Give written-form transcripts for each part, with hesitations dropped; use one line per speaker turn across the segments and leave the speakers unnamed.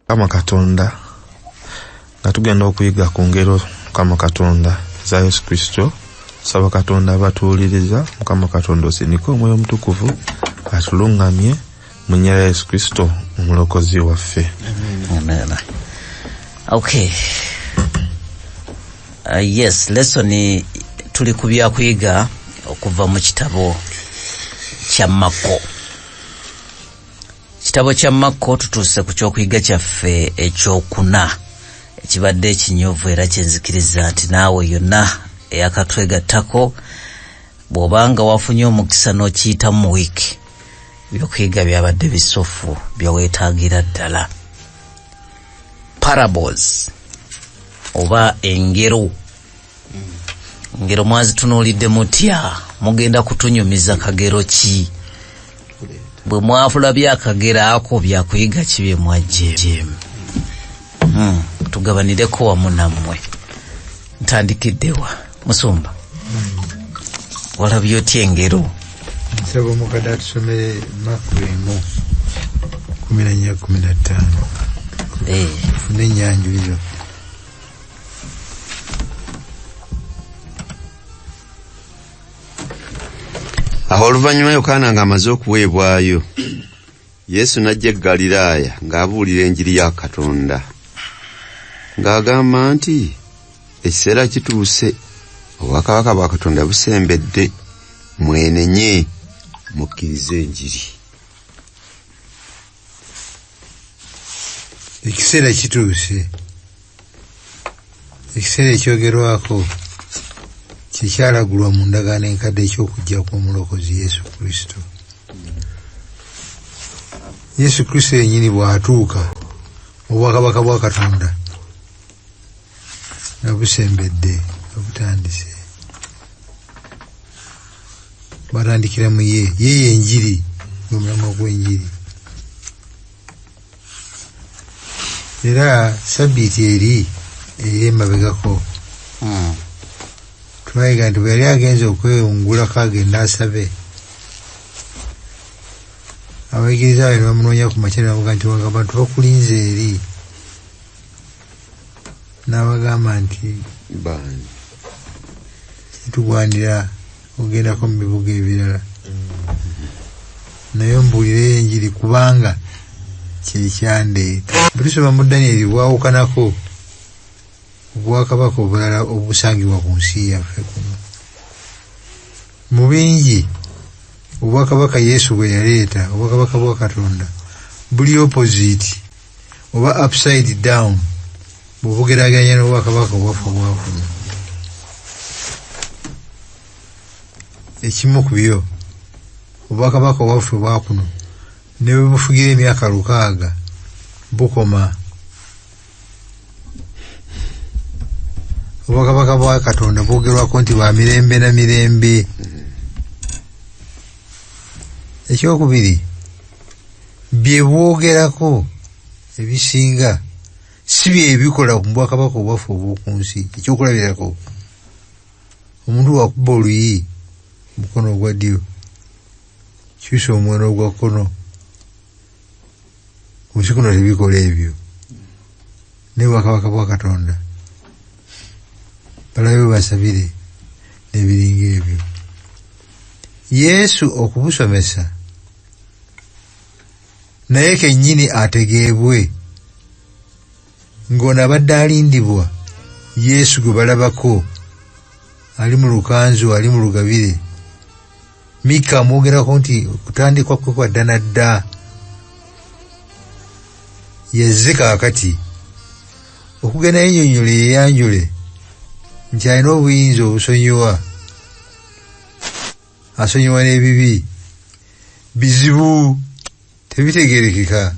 Mukama Katonda, nga tugenda okuyiga ku ngero Mukama Katonda za Yesu Kristo, saba Katonda abatuwuliriza, Mukama Katonda osindike Omwoyo Omutukuvu atulungamye mu nnya ya Yesu Kristo omulokozi waffe.
Amen. Okay. Yes, lesson tuli ku byakuyiga okuva mu kitabo kya Makko. Kitabo kya Makko tutuuse ku kyokuyiga kyaffe ekyokuna ekibadde ekinyuvu era kyenzikiriza nti naawe yonna eyakatwegattako bw'obanga wafunye omukisa n'okiyitamu mu wiiki, ebyokuyiga byabadde bisufu byeweetaagira ddala. Parables oba engero. Engero mwazitunuulidde mutya? Mugenda kutunyumiza kagero ki? Bwe mwafulabye akagero ako byakuyiga ki bye mwaggyemu? Tugabanireko wamu nammwe. Ntandikiddewa? Musumba, walabye otya engero?
Nsaba omukadde atusomere Makko 1:14-15. Tufune ennyanjuliro.
Awo oluvannyuma Yokaana ng'amaze okuweebwayo, Yesu n'ajja e Ggaliraaya ng'abuulira enjiri ya Katonda, ng'agamba nti ekiseera kituuse, obwakabaka bwa Katonda busembedde, mwenenye mukkirize enjiri.
Ekiseera kituuse. Ekiseera ekyogerwako kyekyalagulwa mu ndagaano enkadde eky'okujja kw'omulokozi Yesu Kristo. Yesu Kristo yennyini bw'atuuka obwakabaka bwa Katonda nga busembedde, nga butandise. Batandikira mu ye, ye y'enjiri, omulamwa gw'enjiri. Era sabbiiti eri ey'emabegako twayiga nti bwe yali agenze okwewungulako agenda asabe, abayigiriza be ne bamunoonya ku makya ne bamugamba nti wanga abantu bakulinze eri. N'abagamba nti kitugwanira okugendako mu bibuga ebirala, naye mbuulireyo enjiri kubanga kyekyandeeta. Bwe tusoma mu Danyeri bwawukanako obwakabaka obulala obusangibwa ku nsi yaffe kuno. Mu bingi obwakabaka Yesu bwe yaleeta, obwakabaka bwa Katonda buli opposite oba upside down bw'obugeraageranya n'obwakabaka obwaffe obwakuno. Ekimu ku byo, obwakabaka obwaffe bwakuno ne bwe bufugira emyaka 6 bukoma. Obwakabaka bwa Katonda bwogerwako nti bwa mirembe na mirembe. Ekyokubiri, bye bwogerako ebisinga si bye bikola mu bwakabaka obwaffe obw'oku nsi. Ekyokulabirako, omuntu wakuba oluyi mukono ogwa ddyo, kyusa omukono ogwa kkono. Ku nsi kuno tebikola ebyo. Naye obwakabaka bwa Katonda balabe basabire n'ebiringa ebyo. Yesu okubusomesa naye kennyini ategeebwe ng'ono abadde alindibwa Yesu gwe balabako ali mu lukanzu, ali mu lugabire. Mika amwogerako nti okutandikwa kwe kwa dda na dda, yazze kaakati okugenda yennyonnyole yeeyanjule nti alina obuyinza obusonyiwa, asonyiwa n'ebibi. Bizibu tebitegeerekeka.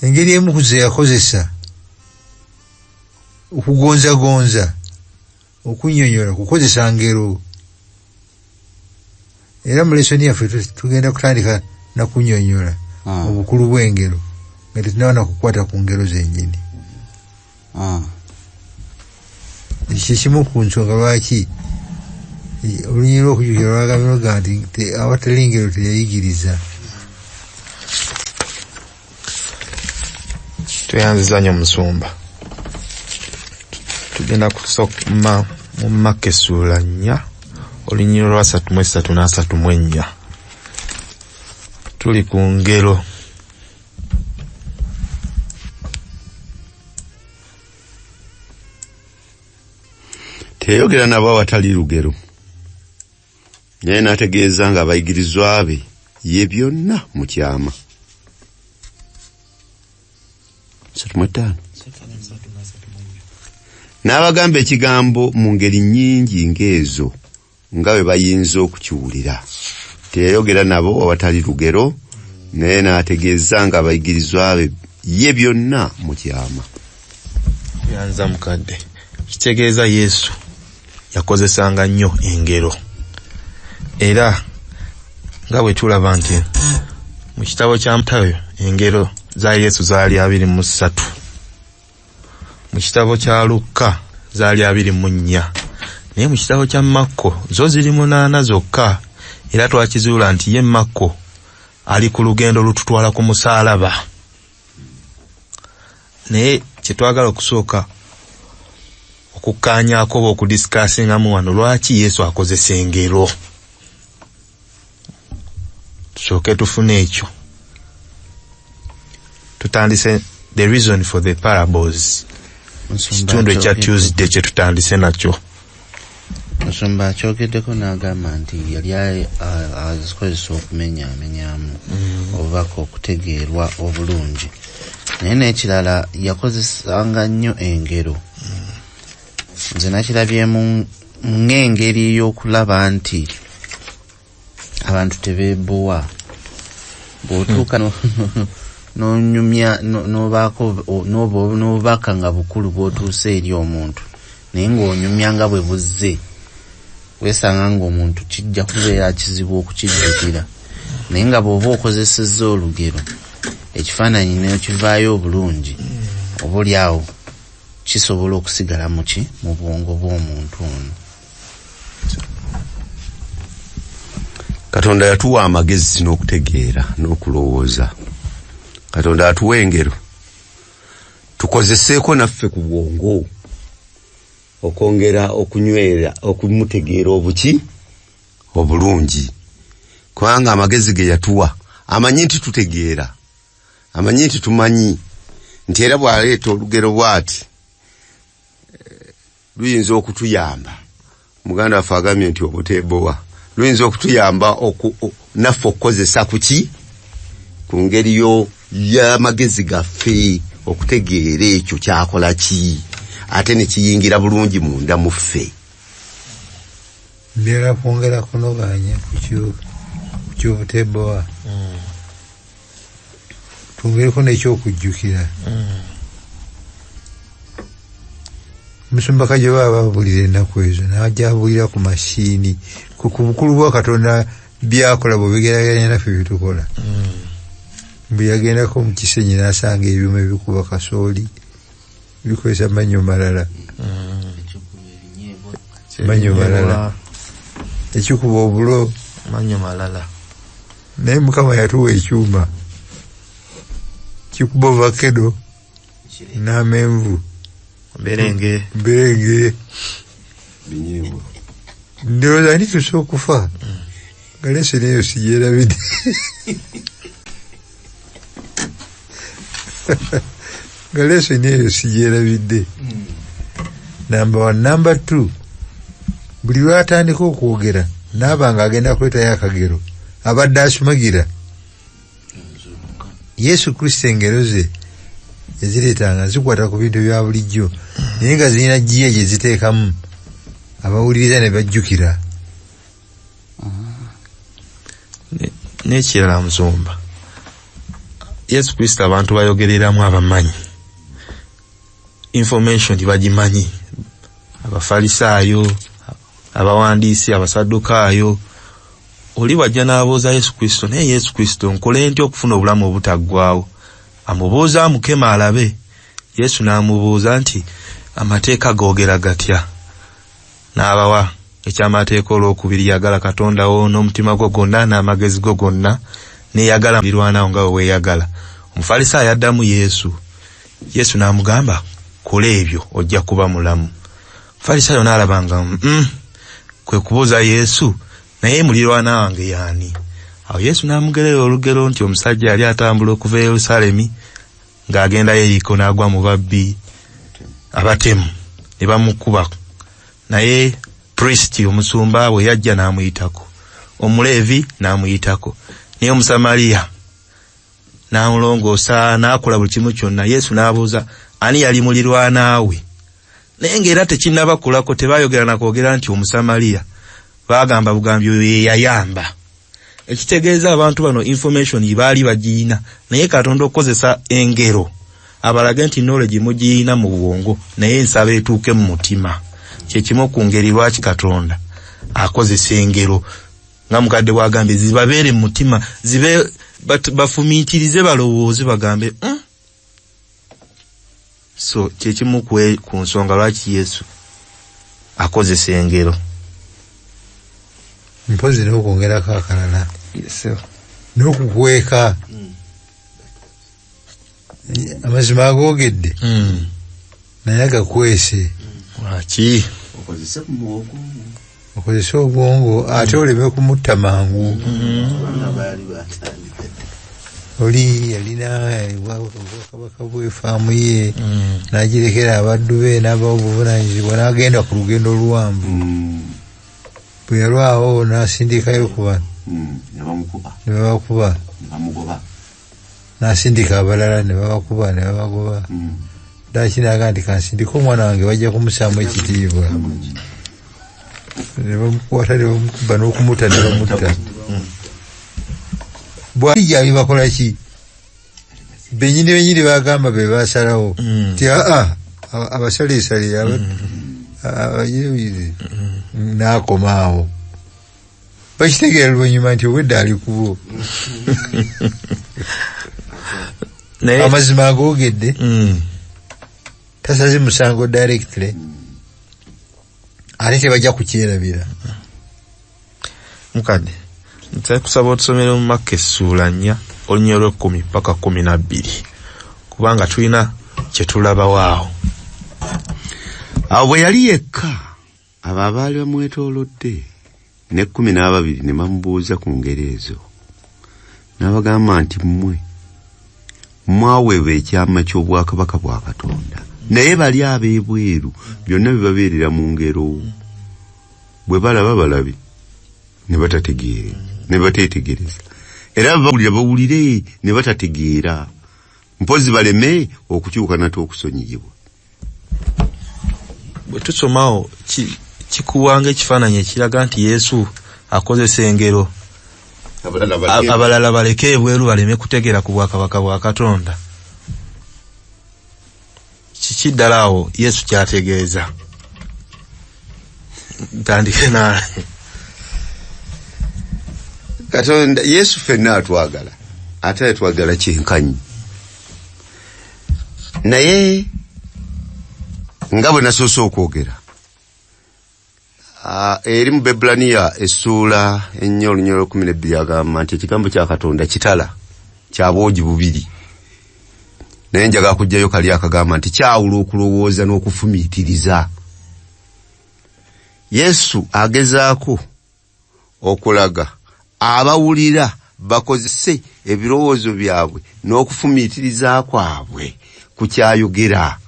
Engeri emu ku ze yakozesa okugonzagonza, okunnyonnyola, kukozesa ngero. Era mu lesoni yaffe tugenda kutandika na kunnyonnyola obukulu bw'engero nga tetunnaba na kukwata ku ngero zennyini. Ekyo kimu ku nsonga lwaki olunyiriri lw'okujjukira lwagambye nti awatali ngero teyayigiriza.
Tweyanziza nnyo musumba. Tugenda kusoma mu Makko essuula 4 olunyiriri lwa 33 na 34. Tuli ku ngero.
Teyayogera nabo awatali lugero, naye n'ategeeza nga abayigirizwa be ye byonna mu kyama. 35. N'abagamba ekigambo mu ngeri nnyingi ng'ezo nga bwe bayinza okukiwulira. Teyayogera nabo awatali lugero, naye n'ategeeza nga abayigirizwa be ye byonna mu kyama.
Yanza mukadde. Kitegeeza Yesu yakozesanga nnyo engero. Era nga bwe tulaba nti mu kitabo kya Matayo engero za Yesu zaali 23. Mu kitabo kya Lukka zaali 24. Naye mu kitabo kya Makko zo ziri 8 zokka. Era twakizuula nti ye Makko ali ku lugendo lututwala ku musaalaba. Naye kye twagala okusooka okukkaanyaako oba okudisikasingamu wano, lwaki Yesu akozesa engero? Tusooke tufune ekyo. Tutandise the reason for the parables. Kitundu ekya Tuesday kye tutandise nakyo.
Musumba akyogeddeko n'agamba nti yali azikozesa okumenyaamenyamu obubaka okutegeerwa obulungi. Naye n'ekirala yakozesanga nnyo engero. Nze nakirabyemu ng'engeri y'okulaba nti abantu tebeebowa. Bw'otuuka n'onyumya n'obaako n'obubaka nga bukulu bw'otuuse eri omuntu, naye ng'onyumya nga bwe buzze, weesanga ng'omuntu kijja kubeera kizibu okukijjukira. Naye nga bw'oba okozesezza olugero, ekifaananyi n'ekivaayo obulungi, oba oli awo kisobola okusigala mu ki? Mu bwongo bw'omuntu ono.
Katonda yatuwa amagezi n'okutegeera n'okulowooza. Katonda atuwa engero tukozeseeko naffe ku bwongo okwongera okunywera okumutegeera obuki obulungi, kubanga amagezi ge yatuwa amanyi nti tutegeera, amanyi nti tumanyi nti era bw'aleeta olugero bw'ati luyinza okutuyamba. Muganda waffe agambye nti obuteebowa luyinza okutuyamba naffe okukozesa kuki ku ngeri y'amagezi gaffe okutegeera ekyo kyakola ki, ate ne kiyingira bulungi munda mu ffe.
Mbeera kwongera kunogaanya ku ky'obuteebowa. Twongereko n'ekyokujjukira. Musumba Kajo baba babuulira ennaku ezo n'ajja abuulira ku masiini ku bukulu bwa Katonda byakola bw'obigeraageranya naffe bye tukola. Bwe yagendako mu Kisenyi n'asanga ebyuma ebikuba kasooli bikozesa mannyo malala. Mannyo malala. Ekikuba obulo
mannyo malala.
Naye Mukama yatuwa ekyuma kikuba ovakedo n'amenvu
mberenge
binyeebwa.
Ndowooza nti tusobola okufa nga leesi neyo sigyerabidde. Nga leesi neyo sigyerabidde. Number 1. Number 2, buli lw'atandika okwogera n'aba ng'agenda kuleetayo akagero abadde asumagira. Yesu Kristo engero ze ezireetanga zikwata ku bintu bya bulijjo, naye nga zirina ggiya gye ziteekamu abawuliriza ne bajjukira.
N'ekirala musumba, Yesu Kristo abantu bayogereramu abamanyi, information bagimanyi, Abafalisaayo, abawandiisi, Abasaddukaayo. Oli bw'ajja n'abuuza Yesu Kristo, naye Yesu Kristo nkole ntya okufuna obulamu obutaggwaawo? Amubuuza amukema alabe. Yesu n'amubuuza nti amateeka googera gatya? N'abawa ekyamateeka olwokubiri, yagala Katonda wo n'omutima gwo gwonna n'amagezi go gonna, neeyagala muliraanwa wo nga bwe weeyagala. Omufalisaayo addamu Yesu. Yesu n'amugamba, kola ebyo ojja kuba mulamu. Falisaayo n'alabanga kwe kubuuza Yesu, naye muliraanwa wange y'ani? Awo Yesu n'amugerera olugero nti omusajja yali atambula okuva e Yerusaalemi ng'agenda Yeriko n'agwa mu babbi abatemu ne bamukuba, naye priest omusumba bwe yajja n'amuyitako, omuleevi n'amuyitako, naye Omusamaliya n'amulongoosa n'akola buli kimu kyonna. Yesu n'abuuza ani yali muliraanwa we, naye ng'era tekinnabakolako, tebaayogera na kwogera nti Omusamaliya, baagamba bugambi oyo ye yayamba. Ekitegeeza abantu bano information baali bagiyina, naye Katonda okukozesa engero abalage nti knowledge mugiyina mu bwongo, naye ensaba etuuke mu mutima. Kyekimu ku ngeri lwaki Katonda akozesa engero nga mukadde bw'agambye, zibabeere mu mutima, zibe bafumiitirize, balowooze, bagambe So kyekimu ku nsonga lwaki Yesu akozesa engero.
Mpozi n'okwongerako akalala n'okukweka amazima agoogedde naye agakwese.
Lwaki?
Okozese obwongo ate oleme kumutta mangu. Oli yalina obwakabaka bw'efaamu ye n'agirekera abaddu be n'abawa obuvunaanyizibwa n'agenda ku lugendo oluwanvu. Bwe yalwawo n'asindikayo ku bantu ne babakuba, n'asindika abalala ne babakuba ne babagoba. Ddaaki n'agamba nti kansindike omwana wange bajja kumusaamu ekitiibwa. Ne bamukwata ne bamukuba n'okumutta ne bamutta. Bw'alijja alibakola ki? Bennyini bennyini bagamba be baasalawo nti aa abasaleesale abayizi n'akoma awo. Bakitegeera oluvannyuma nti obwedda ali kubo. Amazima agoogedde tasaze musango directly, ate tebajja kukyerabira.
Mukadde, nja kusaba otusomere mu Makka essuula 4 olunyiriri lw'ekumi paka 12, kubanga tulina kye tulabawo awo.
Awo bwe yali yekka, abo abaali bamwetoolodde ne 12 ne bamubuuza ku ngero ezo. N'abagamba nti mmwe mwaweebwa ekyama ky'obwakabaka bwa Katonda, naye bali ab'ebweru byonna bibabeerera mu ngero. Bwe balaba balabe ne batategeera, ne bateetegereza, era bawulira bawulire ne batategeera, mpozi baleme okukyuka nate okusonyiyibwa.
Bwe tusomawo kikuwanga ekifaananyi ekiraga nti Yesu akozesa engero abalala baleke ebweru baleme kutegeera ku bwakabaka bwa Katonda. Kiki ddala awo Yesu ky'ategeeza? Ntandike naye.
Katonda Yesu ffenna atwagala, ate atwagala kyenkanyi. Naye nga bwe nasoose okwogera, eri mu Bebbulaniya essuula 4 olunyiriri 12 agamba nti ekigambo kya Katonda kitala kya bwogi bubiri, naye njagala kuggyayo kali akagamba nti kyawula okulowooza n'okufumiitiriza. Yesu agezaako okulaga abawulira bakozese ebirowoozo byabwe n'okufumiitiriza kwabwe ku kyayogera.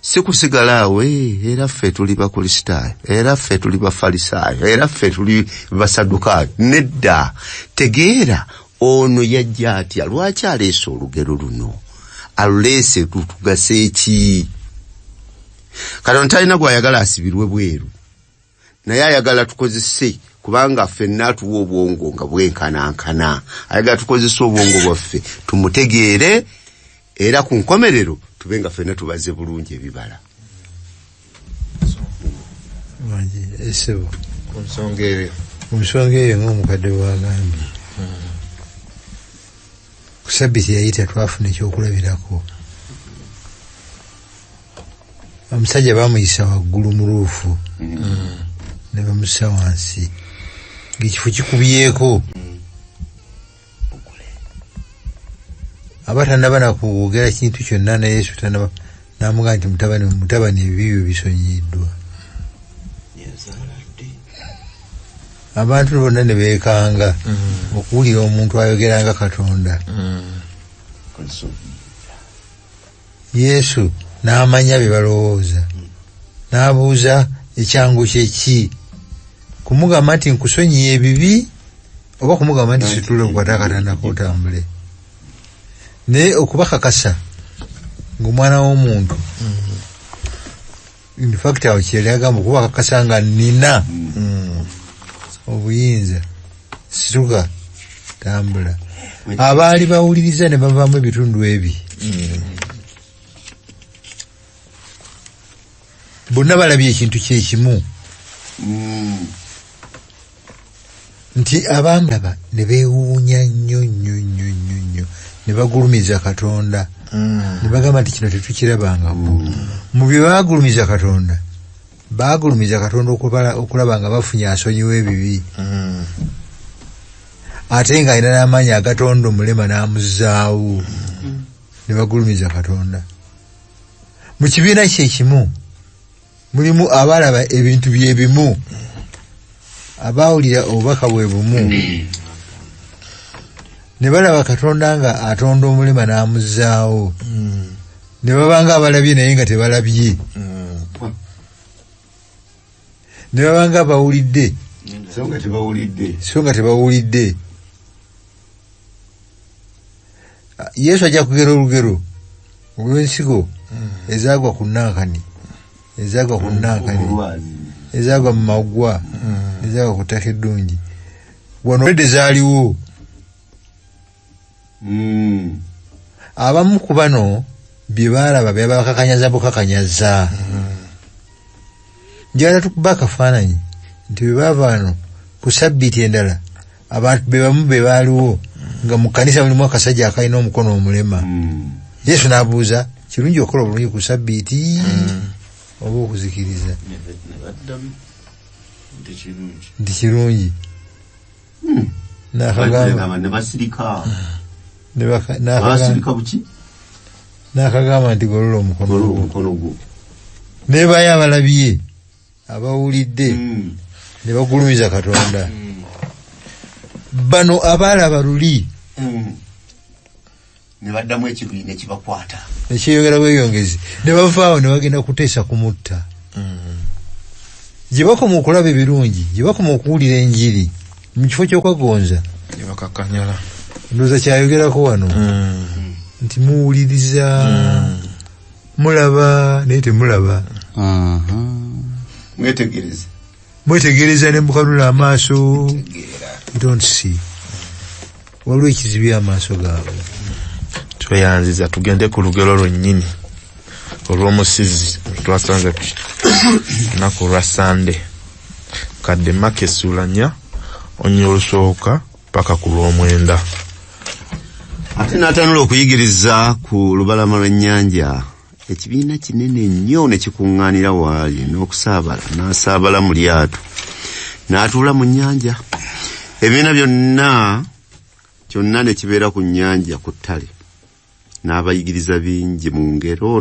Si kusigala awo, era ffe tuli Bakristaayo, era ffe tuli Bafalisaayo, era ffe tuli Basaddukaayo. Nedda, tegeera ono yajja atya, lwaki aleese olugero luno, aluleese tutugase ki? Katonda talina gw'ayagala asibirwe bweru, naye ayagala tukozese, kubanga ffenna atuwa obwongo nga bwenkanankana. Ayagala tukozese obwongo bwaffe tumutegeere, era ku nkomerero tube nga ffenna tubaze bulungi ebibala.
Esebo
ku nsonga eyo,
ku nsonga eyo ng'omukadde bw'agambye, ku Sabbiti yayita twafuna ekyokulabirako. Omusajja bamuyisa waggulu mu ruufu ne bamussa wansi ng'ekifo kikubyeko. Aba tannaba na kwogera kintu kyonna ne Yesu tannaba, n'amugamba nti mutabani ebibi byo bisonyiyiddwa. Abantu bonna ne beekanga okuwulira omuntu ayogera nga Katonda. Yesu n'amanya bye balowooza, n'abuuza ekyangu kye ki, kumugamba nti nkusonyiye ebibi oba kumugamba nti situla okwate akatanda k'otambule. Naye okubakakasa ng'omwana w'omuntu, in fact awo kye yali agamba, okubakakasa nga nnina obuyinza, situka tambula. Abaali bawuliriza ne bavaamu ebitundu ebi. Bonna balabye ekintu kye kimu. Nti abamulaba ne beewuunya nnyo nnyo nnyo nnyo nnyo, ne bagulumiza Katonda. Ne bagamba nti kino tetukirabangako. Mu bye baagulumiza Katonda, baagulumiza Katonda okulaba nga bafunye asonyiwa ebibi. Ate ng'alina n'amaanyi agatonda omulema n'amuzzaawo. Ne bagulumiza Katonda. Mu kibiina kye kimu mulimu abalaba ebintu bye bimu, abaawulira obubaka bwe bumu, ne balaba Katonda nga atonda omulema n'amuzzaawo, ne babanga abalabye naye nga tebalabye, ne babanga abawulidde so nga tebawulidde. Yesu ajja kugera olugero olw'ensigo ezaagwa ku nankani, ezaagwa ku nankani, ezaagwa mu maggwa, ezaagwa ku ttaka eddungi. Wano redde zaaliwo. Abamu ku bano bye baalaba byabakakanyaza bukakanyaza. Njagala tukuba akafaananyi nti bwe baava wano ku sabbiiti endala, abantu be bamu be baaliwo nga mu kkanisa mulimu akasajja akalina omukono omulema. Yesu n'abuuza, kirungi okukola obulungi ku sabbiiti oba okuzikiriza? Nti kirungi. N'akagamba nti golola omukono gwo. Ne bayo abalabye abawulidde ne bagulumiza Katonda. Bano abaalaba luli
ne baddamu ekiruyi ne kibakwata,
ne kyeyongera bweyongezi, ne bavaawo ne bagenda kuteesa kumutta. Gye bakoma okulaba ebirungi, gye bakoma okuwulira enjiri, mu kifo ky'okwagonza
ne bakakanyala.
Ndowooza kyayogerako wano nti muwuliriza, mulaba naye temulaba.
Mwetegereze.
Mwetegereza ne mukanula amaaso. You don't see. Waliwo ekizibya amaaso gaabwe.
Tweyanziza tugende ku lugero lwennyini olw'omusizi twasanze ku lunaku olwa Sande. Kadde Maka essuula 4 onnya olusooka paka ku lw'omwenda.
Ate n'atanula okuyigiriza ku lubalama lw'ennyanja. Ekibiina kinene nnyo ne kikuŋŋaanira waali n'okusaabala, n'asaabala mu lyato n'atuula mu nnyanja. Ebibiina byonna kyonna ne kibeera ku nnyanja ku ttale. N'abayigiriza bingi mu ngero,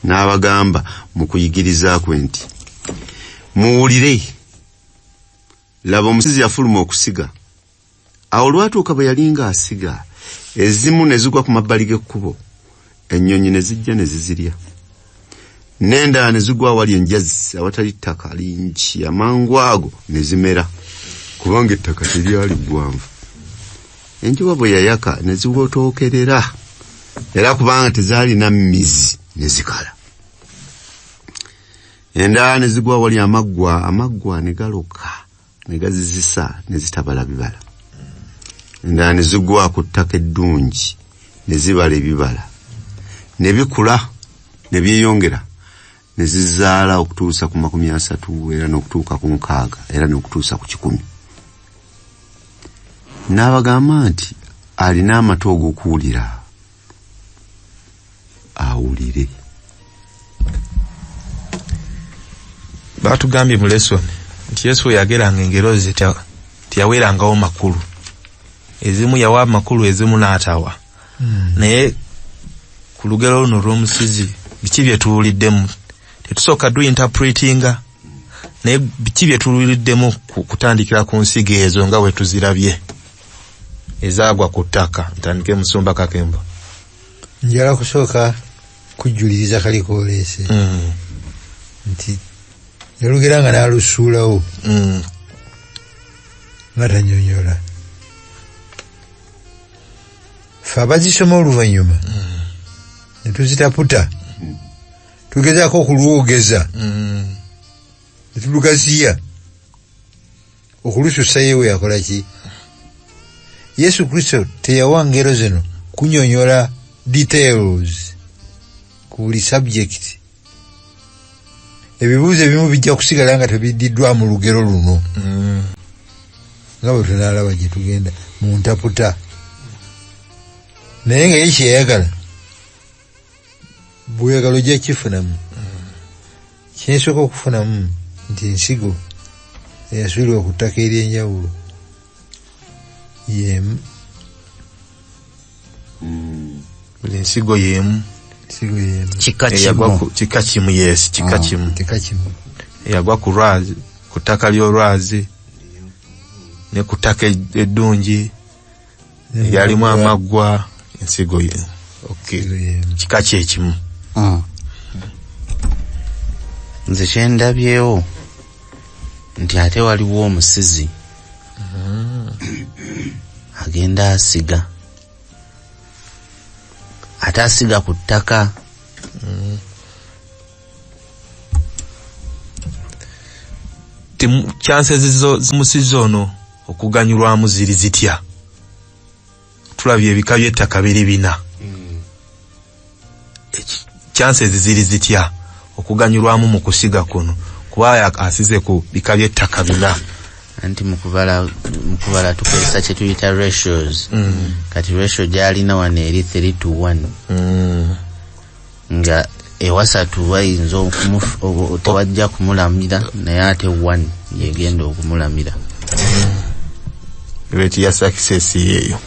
n'abagamba mu kuyigiriza kwe nti, muwulire, laba omusizi yafuluma okusiga. Awo olwatuuka bwe yali ng'asiga, ezimu ne zigwa ku mabbali g'ekkubo, ennyonyi ne zijja ne zizirya. N'endala ne zigwa awali enjazi awatali ttaka lingi, amangu ago ne zimera, kubanga ettaka teryali ggwanvu. Enjuba bwe yayaka ne ziwotookerera, era kubanga tezaalina mizi ne zikala. Endala ne zigwa awali amaggwa, amaggwa ne galoka ne gazizisa ne zitabala bibala. Endala ne zigwa ku ttaka eddungi ne zibala ebibala, ne bikula ne byeyongera, ne zizaala okutuusa ku 30 era n'okutuuka ku 60 era n'okutuusa ku 100. N'abagamba nti alina amatu ag'okuwulira awulire.
Baatugambye mu lesson nti Yesu bwe yageranga engero ze teyaweerangawo makulu. Ezimu yawa amakulu, ezimu n'atawa. Naye ku lugero luno olw'omusizi biki bye tuwuliddemu? Tetusooka du interpretinga, naye biki bye tuwuliddemu kutandikira ku nsigo ezo nga bwe tuzirabye ezaagwa ku ttaka? Ntandike Musumba Kakembo.
Njala kusooka kujjuliriza kaliko oleese nti yalugera nga n'alusuulawo nga tanyonyola. Ffe abazisoma oluvannyuma ne tuzitaputa, tugezaako okulwogeza ne tulugaziya okulususa. Yewe yakola ki? Yesu Kristo teyawa ngero zino kunyonyola details ku buli subject. Ebibuuzo ebimu bijja kusigala nga tebiddiddwa mu lugero luno, nga bwe tunaalaba gye tugenda mu ntaputa. Naye nga ye kyeyayagala, bweyagala ojja kifunamu. Kyensooka okufunamu nti ensigo eyasuulibwa ku ttaka ery'enjawulo y'emu.
Buli nsigo y'emu.
Ensigo y'emu.
Kika
Eyagwa
kimu.
Kika kimu, yes, kika kimu.
Kika kimu.
Eyagwa ku lwazi, ku ttaka ly'olwazi ne ku ttaka eddungi eryalimu amaggwa, ensigo ye. Okay.
Ensigo y'emu.
Kika kye kimu.
Nze kyendabyewo nti ate waliwo omusizi agenda asiga, ate asiga ku ttaka.
Chances z'omusizi ono okuganyulwamu ziri zitya? Tulabye ebika by'ettaka biri bina. Chances ziri zitya okuganyulwamu mu kusiga kuno? Kuba asize ku bika by'ettaka bina.
Anti mu kubala tukozesa kye tuyita ratios. Kati ratio gy'alina wano eri 3-1. Nga ewasatu bayinza tewajja kumulamira, naye ate 1 yegenda okumulamira.
Rate ya success yeeyo.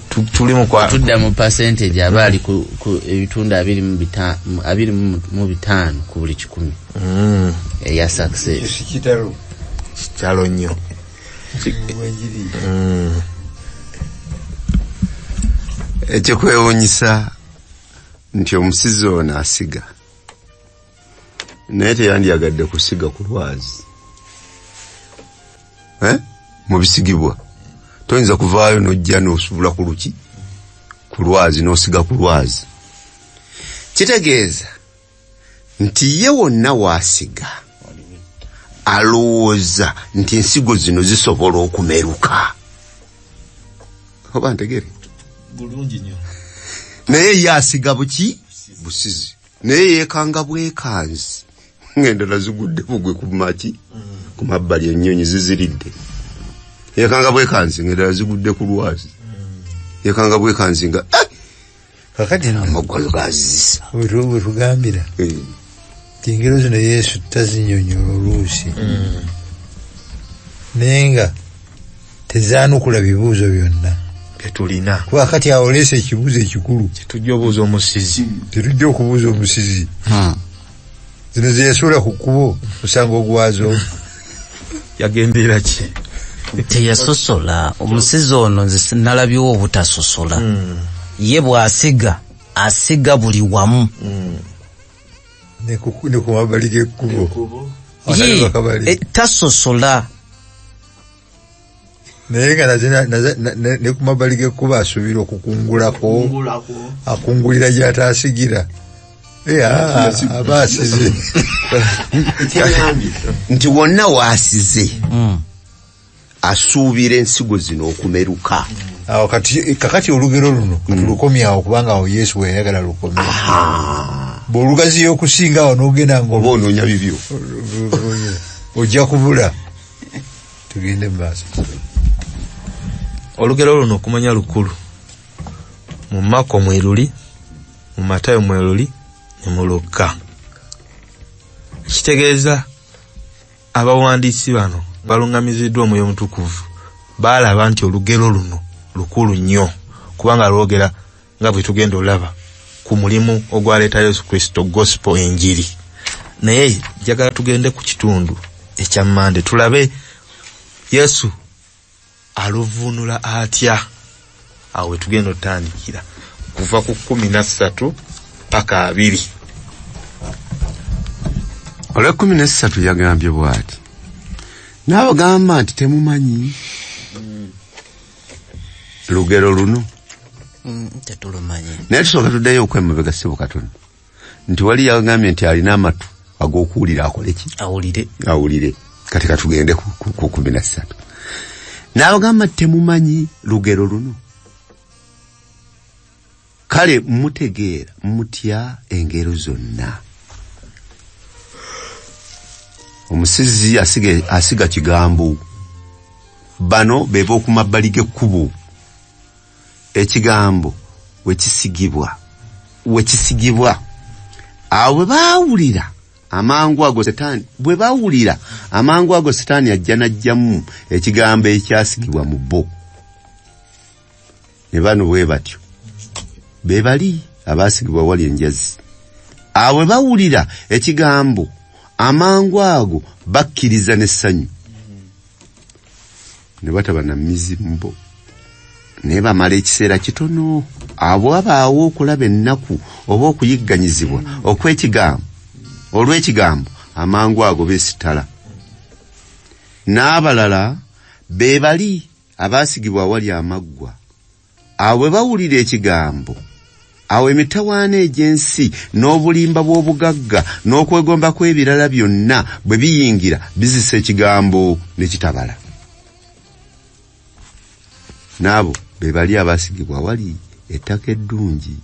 Tuli mu kwa
tudda mu percentage aba ali ku ebitundu 25 ku buli 100. Eya success.
Kitalo.
Kitalo nnyo.
Ekikwewuunyisa nti omusizi ono asiga, naye teyandyagadde kusiga ku lwazi. Mu bisigibwa toyinza kuvaayo n'ojja n'osubula ku luki? Ku lwazi, n'osiga ku lwazi. Kitegeeza nti ye wonna w'asiga alowooza nti ensigo zino zisobola okumeruka. Oba ntegere?
Bulungi nnyo.
Naye ye asiga buki? Busizi. Naye yeekanga bwekanzi. Ng'endala zigudde bugwe ku maki, ku mabbali ennyonyi ziziridde. Yeekanga bwekanzi ng'endala zigudde ku lwazi. Yeekanga bwekanzi nga
kakati
amaggwa gazisa.
Bwe tugambira nti engero zino Yesu tazinyonyola oluusi. Naye nga tezaanukula bibuuzo byonna
byetulina.
Kuba kati awo oleese ekibuuzo ekikulu.
Tetujja obuuza omusizi.
Tetujja okubuuza omusizi. Zino ze yasuula ku kkubo musango gwazo.
Yagenderera ki?
Teyasosola. Omusizi ono nze nalabyewo obutasosola. Ye bw'asiga, asiga buli wamu.
Ne ku mabbali g'ekkubo.
Ye, tasosola.
Naye nga ne ku mabbali g'ekkubo asuubira okukungulako, akungulira gy'ataasigira. Aba asize.
Nti wonna w'asize asuubira ensigo zino okumeruka.
Awo kakati olugero luno katulukomyawo kubanga awo Yesu we yayagala lukomye. Bw'olugaziya okusinga awo n'ogenda nga
oba onoonya bibyo,
ojja kubula. Tugende mu maaso.
Olugero luno okumanya lukulu. Mu Mako mwe luli, mu Matayo mwe luli, ne mu Luka. Kitegeeza abawandiisi bano baluŋŋamiziddwa Omwoyo Omutukuvu, baalaba nti olugero luno lukulu nnyo kubanga lwogera nga bwe tugenda olaba ku mulimu ogwaleeta Yesu Kristo, gospel, enjiri. Naye njagala tugende ku kitundu ekya Mande tulabe Yesu aluvvuunula atya. Awo we tugenda otandikira kuva ku 13 paka 20.
Olwa 13 yagambye bw'ati, n'abagamba nti temumanyi lugero luno.
Tetulumanyi.
Naye tusooka tuddeyo okwemabega ssebo katono, nti wali yagambye nti alina amatu ag'okuwulira akole ki?
Awulire.
Awulire. Kati katugende ku 13. N'abagamba nti temumanyi lugero luno, kale mutegeera mutya engero zonna? Omusizi asiga kigambo, bano be b'oku mabbali g'ekkubo. Ekigambo wekisigibwa awo bwe baawulira amangu ago Setaani ajja n'aggyamu ekigambo ekyasigibwa mu bo. Ne bano bwe batyo be bali abaasigibwa wali enjazi. Awo bwe bawulira ekigambo amangu ago bakkiriza n'essanyu, ne bataba na mmizi mu bo, naye bamala ekiseera kitono. Abo abaawo okulaba ennaku oba okuyigganyizibwa okw'ekigambo olw'ekigambo, amangu ago beesittala. N'abalala be bali abaasigibwa awali amaggwa. Awo bwe bawulira ekigambo, awo emitawaana egy'ensi n'obulimba bw'obugagga n'okwegomba kw'ebirala byonna bwe biyingira, bizisa ekigambo ne kitabala. N'abo be bali abaasigibwa awali ettaka eddungi,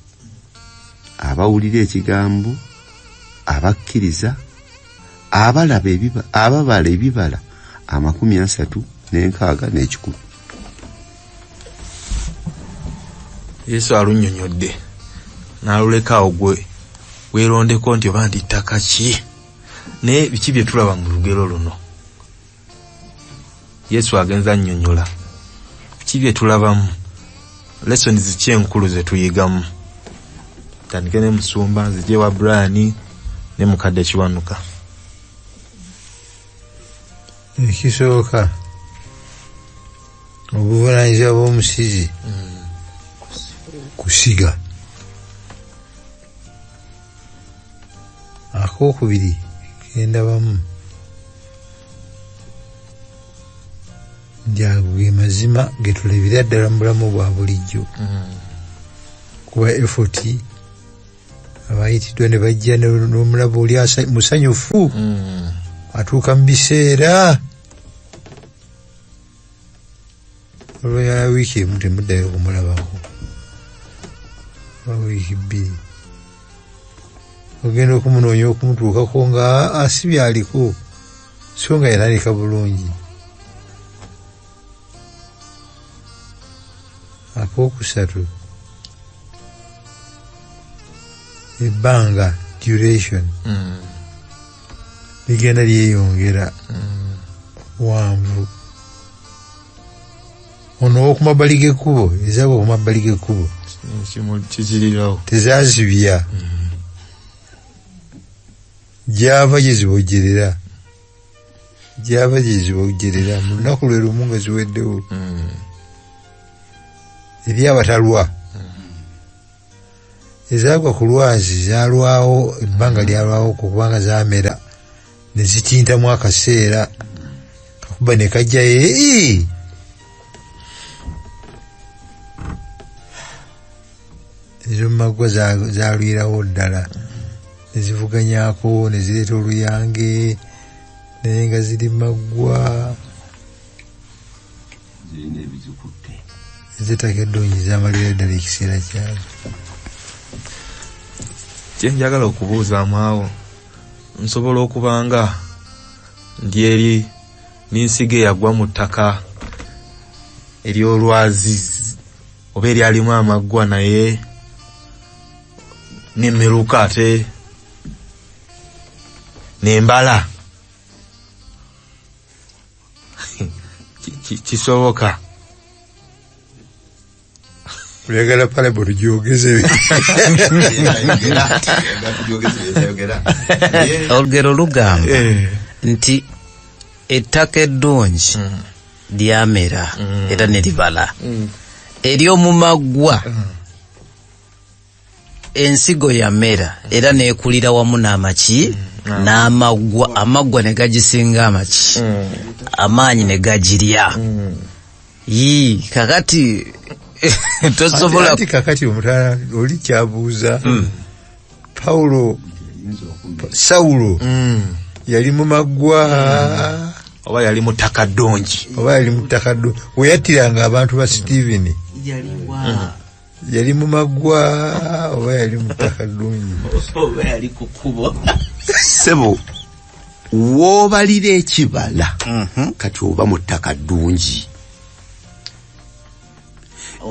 abawulira ekigambo, abakkiriza, ababala ebibala 30 n'enkaaga n'ekikumi.
Yesu alunnyonnyodde n'aluleka awo gwe weerondeko nti oba ndi ttaka ki. Naye biki bye tulaba mu lugero luno? Yesu agenza annyonnyola biki bye tulabamu, lessons ki enkulu ze tuyigamu. Tandike ne Musumba, nzije wa Brian ne Mukadde Kiwanuka.
Ekisooka, obuvunaanyizibwa bw'omusizi kusiga. Akookubiri kendabamu nti ago ge mazima ge tulabira ddala mu bulamu bwa bulijjo. Kuba effort abayitiddwa ne bajja n'omulaba oli musanyufu, atuuka mu biseera olw'oyala wiiki emu temuddayo okumulabako, oba wiiki 2 ogenda okumunoonya okumutuukako nga asibye aliko, so nga yalabika bulungi. Akokusatu, ebbanga duration ligenda lyeyongera wanvu. Ono ow'okumabbali g'ekkubo, ezaagwa ku mabbali g'ekkubo tezazibya, gyava gye zibojjerera, mu lunaku lwe lumu nga ziweddewo. Eri abatalwa, ezaagwa ku lwazi zaalwawo, ebbanga lyalwawo kubanga zaamera ne zitintamu akaseera, kakuba ne kajja ez'omu maggwa zaalwirawo ddala, ne zivuganyako ne zireeta oluyange, naye nga ziri maggwa. Ez'ettaka eddungi zamalira ddala ekiseera kyazo.
Kye njagala okubuuzaamu awo, nsobola okuba nga ndi eri n'ensigo eyagwa mu ttaka ery'olwazi oba eryalimu amaggwa, naye nemmeruka ate nembala. Kisoboka?
Oyagala parable tugyogeze.
Olugero lugamba nti ettaka eddungi lyamera era ne libala. Ery'omumaggwa ensigo yamera era neekulira wamu n'amaki n'amaggwa, amaggwa ne gagisinga amaki, amaanyi ne gagirya. Yii, kakati tosobola.
Anti kakati omutala oli kyabuuza Paulo, Sawulo yali mu maggwa
oba yali mu ttaka ddungi?
Oba yali mu ttaka ddungi we yattiranga abantu ba Stephen? Yali mu maggwa oba yali mu ttaka ddungi?
Oba yali ku kkubo?
Ssebo, w'obalira ekibala kati oba mu ttaka ddungi,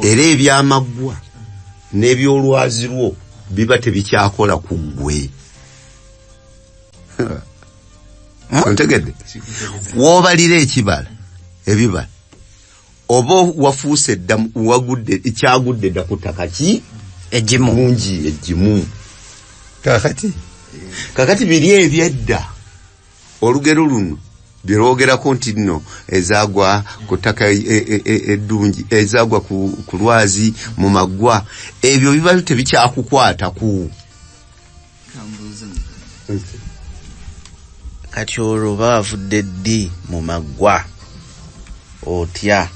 era ebyamaggwa n'ebyolwazi lwo biba tebikyakola ku ggwe. Ontegedde? W'obalira ekibala, ebibala, oba wafuuse dda, wagudde, kyagudde dda ku ttaka ki?
Eggimu.
Ddungi, eggimu.
Kakati
Kakati biri ebyedda, olugero luno bye lwogerako nti nno ezaagwa ku ttaka eddungi, ezaagwa ku lwazi, mu maggwa, ebyo biba tebikyakukwataku.
Kati olwo bavudde ddi mu maggwa? Otya?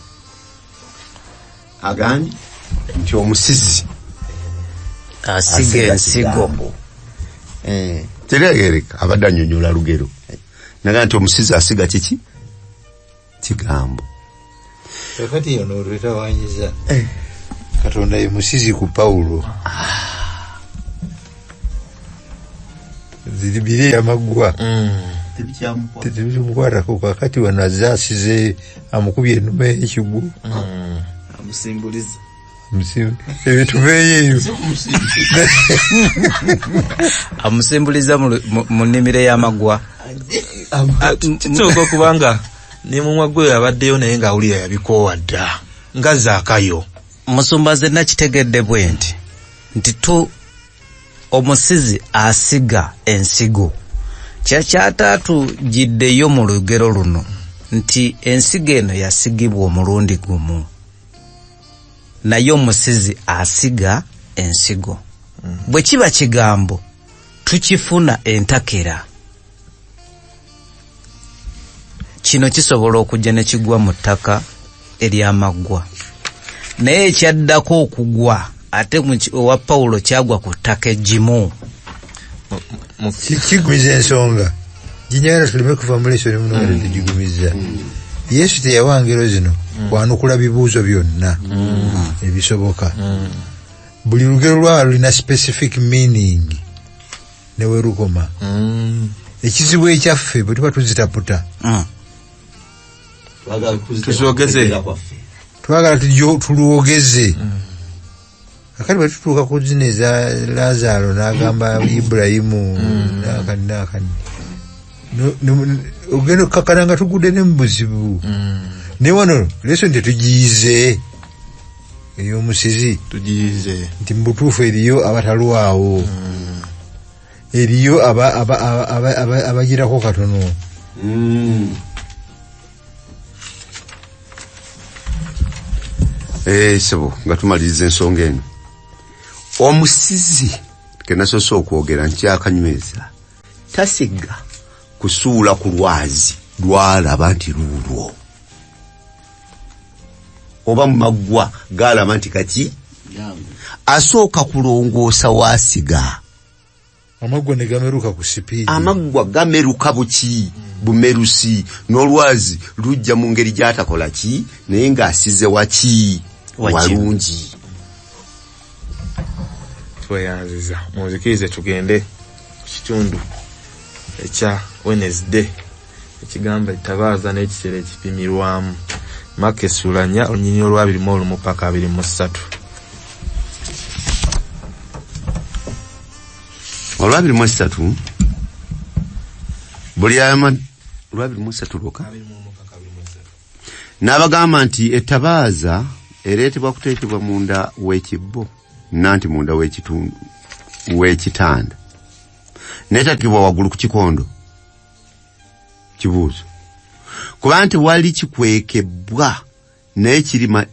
Agambye nti omusizi
asiga ensigo.
Teregereka, abadde annyonnyola lugero naga nti omusizi asiga kiki? Kigambo.
Kakati yono olwetawanyiza Katonda ye musizi ku Pawulo, ziri biri amaggwa tebimukwatako. Kakati wano azze asize, amukubye ennume y'ekigwo.
Amusimbuliza.
Ebyo tuveeyo eyo.
Amusimbuliza mu nnimiro y'amaggwa.
Kisoboka okubanga ne mumwa gwe abaddeyo naye ng'awulira yabikoowa dda nga Zaakayo.
Musumba, nze nakitegedde bwe nti tu omusizi asiga ensigo. Kyakyataatugiddeyo mu lugero luno nti ensigo eno yasigibwa omulundi gumu, naye omusizi asiga ensigo. Bwe kiba kigambo tukifuna entakera. Kino kisobola okujja ne kigwa mu ttaka ery'amaggwa, naye ekyaddako okugwa ate owa Pawulo kyagwa ku ttaka eggimu.
Kigumiza ensonga ginyagala tuleme kuva mu lesson muno nga tetugigumiza. Yesu teyawa ngero zino kwanukula bibuuzo byonna ebisoboka. Buli lugero lwaba lulina specific meaning ne we lukoma. Ekizibu ekyaffe bwe tuba tuzitaputa,
Tuzogeze.
Twagala tulwogeze. Kakati bwe tutuuka ku zino eza Lazaalo n'agamba Ibulayimu n'akani n'akani, ogenda okukakana nga tugudde ne mu buzibu. Naye wano lesson tetugiyize ey'omusizi?
Tugiyize.
Nti mu butuufu eriyo abatalwawo, eriyo abagirako katono.
Sebo, nga tumaliriza ensonga eno, omusizi kenasoose okwogera nkyakanyweza, tasiga kusuula ku lwazi lwalaba nti luulwo oba mu maggwa galaba nti kaki. Asooka kulongoosa waasiga.
Amaggwa ne gameruka ku sipiidi.
Amaggwa gameruka buki? Bumerusi. N'olwazi lujja mu ngeri gy'atakola ki, naye ng'asize waki? Walungi.
Tweyanziza, munzikirize tugende ku kitundu ekya Wednesday ekigamba ettabaaza n'ekisero ekipimirwamu. Maka essula 4 olunyiriri olwa 21 paka 23.
Olwa 23, buli ama olwa 23 lwoka. N'abagamba nti ettabaaza Ereetebwa kuteekebwa munda w'ekibbo nanti munda w'ekitanda, n'eteekebwa waggulu ku kikondo. Kibuuzo, kuba nti wali kikwekebwa naye kirima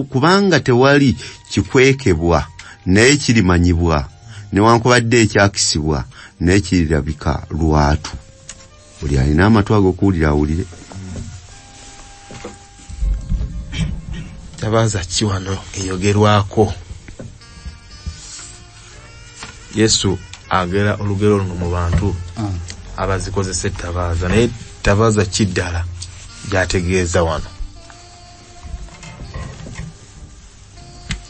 kubanga tewali kikwekebwa naye kirimanyibwa, newankubadde ekyakisibwa naye kirirabika lwatu. Buli alina amatu ag'okuwulira awulire.
Tabaaza ki wano eyogerwako? Yesu agera olugero luno mu bantu abazikozesa ettabaaza, naye tabaaza ki ddala gy'ategeeza wano?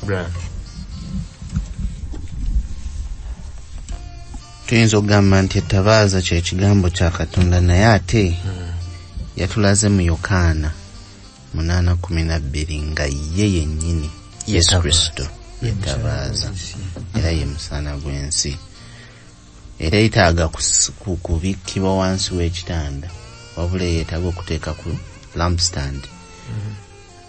Brian.
Tuyinza okugamba nti ettabaaza kye kigambo kya Katonda, naye ate yatulaze mu Yokaana 8:12 nga ye yennyini Yesu Kristo yetabaaza, era ye musana gw'ensi. Era yeetaaga kubikkibwa wansi w'ekitanda, wabula yeetaaga okuteeka ku lampstand,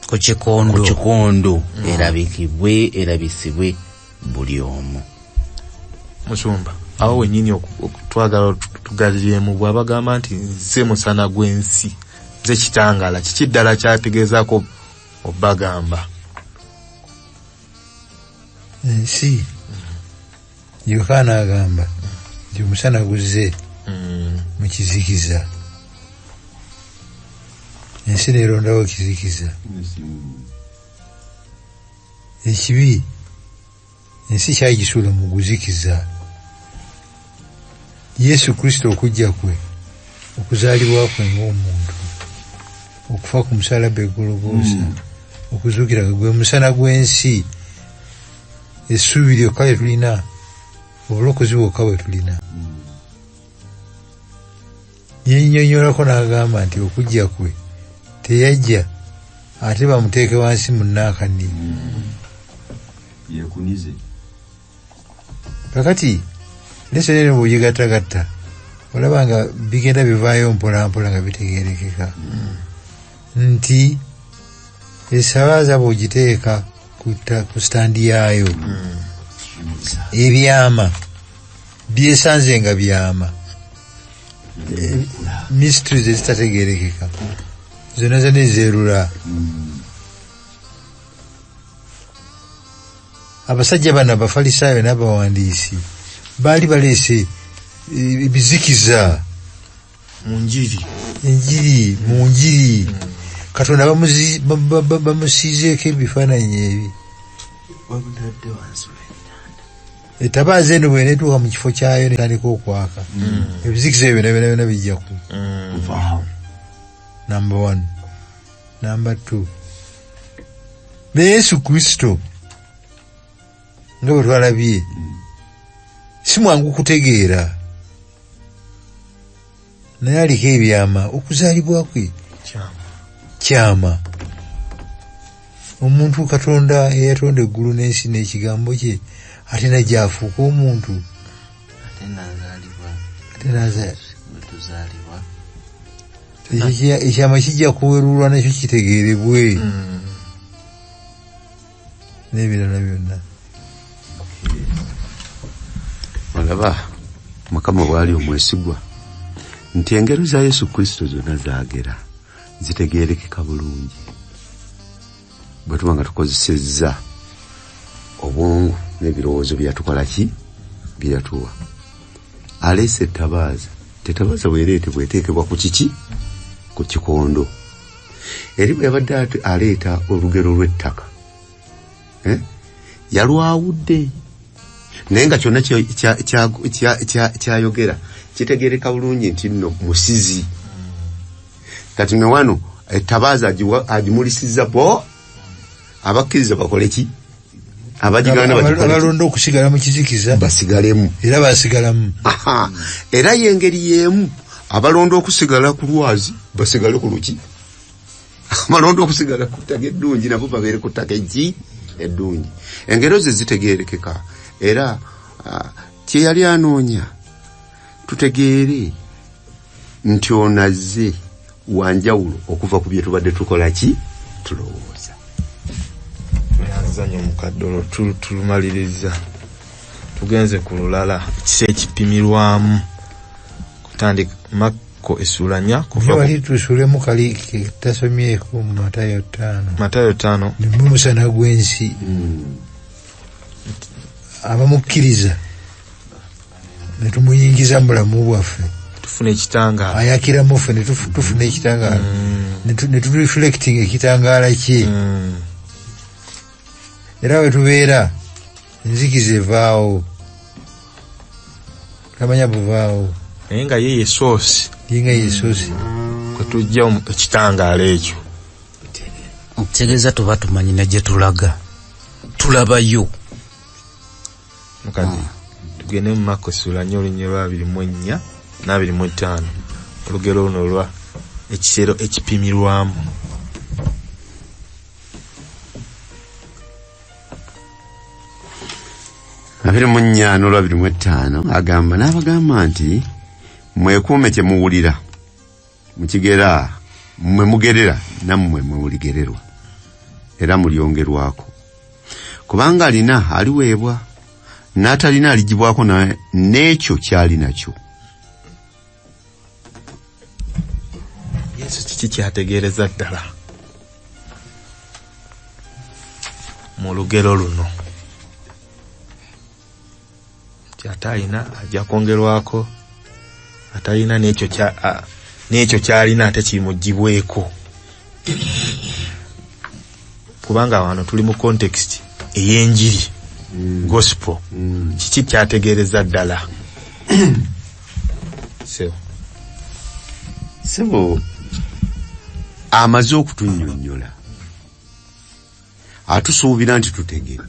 ku kikondo,
erabikibwe, erabisibwe buli omu.
Musumba, awo wennyini twagala tugaliremu bw'abagamba nti nze musana gw'ensi, nze kitangaala, kiki ddala kyategeezaako obagamba?
Ensi, Yokaana agamba nti omusana guzze mu kizikiza, ensi neerondawo kizikiza. Ekibi ensi kyagisuula mu guzikiza. Yesu Kristo okujja kwe, okuzaalibwa kwe ng'omuntu, okufa ku musaalaba e Gologoosa, okuzuukira kwe, gwe musana gw'ensi, essuubi lyokka lye tulina, obulokozi bwokka bwe tulina. Yennyonnyolako n'agamba nti okujja kwe teyajja ate bamuteeke wansi mu nnaakani.
Yeekunize.
Kakati leso eno bw'ogigattagatta olaba nga bigenda bivaayo mpola mpola nga bitegeerekeka nti essabaaza bw'ogiteeka ku sitandi yaayo, ebyama byesanze nga byama, mysteries ezitategeerekeka zonna zonna ezeerula. Abasajja bano Abafalisaayo n'abawandiisi baali baleese ebizikiza
mu njiri,
enjiri mu njiri. Katonda bamusiizeeko ebifaananyi ebi. Etabaaza eno bw'eneetuuka mu kifo kyayo netandika okwaka, ebizikiza ebyo byonna byonna bijja ku Number 1. Number 2, ne Yesu Kristo nga bwe twalabye si mwangu kutegeera, naye aliko ebyama. Okuzaalibwa kwe kyama. Omuntu Katonda eyatonda eggulu n'ensi n'ekigambo kye, ate najja afuuka omuntu,
ate n'azaalibwa,
ekyama kijja kuwerulwa nakyo kitegeerebwe, n'ebirala byonna.
Olaba Mukama bw'ali omwesigwa nti engero za Yesu Kristo zonna zaagera zitegeerekeka bulungi bwe tuba nga tukozesezza obwongo n'ebirowoozo byatukola ki byatuwa. Aleese ettabaaza, tettabaaza bw'ereetebwa eteekebwa ku kiki? Ku kikondo. Eri bwe yabadde aleeta olugero lw'ettaka, yalwawudde, naye nga kyonna kyayogera kitegeereka bulungi nti nno musizi. Kati ne wano ettabaaza agimulisiza bo abakkiriza bakole ki? Abagigana
abalonda okusigala mu kizikiza
basigalemu,
era basigalamu.
Era y'engeri y'emu abalonda okusigala ku lwazi basigale ku luki, abalonda okusigala ku ttaka eddungi nabo babeere ku ttaka eggi eddungi. Engero ze zitegeerekeka, era kye yali anoonya tutegeere nti ono azze wanjawulo okuva ku bye tubadde tukola ki tulowooza.
Tweyanzanya mukadde olwo tulumaliriza. Tugenze ku lulala ekisa ekipimirwamu kutandika Makko essula 4 kuva
wali tusulemu kali tasomyeko mu Matayo 5.
Matayo 5
ni musana gw'ensi. Abamukkiriza ne tumuyingiza mu bulamu bwaffe
tufune ekitangaala,
ayakiramu ffe ne tufuna ekitangaala, ne tureflecting ekitangaala kye. Era we tubeera enzikiza evaawo, kamanya buvaawo,
naye nga ye source,
ye nga ye source
kwe tujja ekitangaala ekyo.
Ntegeeza tuba tumanyi ne gye tulaga, tulabayo.
Mukadde tugende mu Makko essula 4 olunyiriri 24 na 25, olugero luno olwa ekisero ekipimirwamu.
Abiri mu nnya n'olwa 25 agamba n'abagamba nti mwekuume kye muwulira, mukigera mmwe mugerera nammwe muligererwa era mulyongerwako, kubanga alina aliweebwa n'atalina aligibwako n'ekyo kyali nakyo.
Yesu kiki kyategeereza ddala mu lugero luno? Atalina ajja kwongerwako, atalina n'ekyo kyalina ate kimugibweko, kubanga wano tuli mu context ey'enjiri, gospel. Kiki kyategeereza ddala?
Sebo amaze okutunnyonnyola, atusuubira nti tutegedde,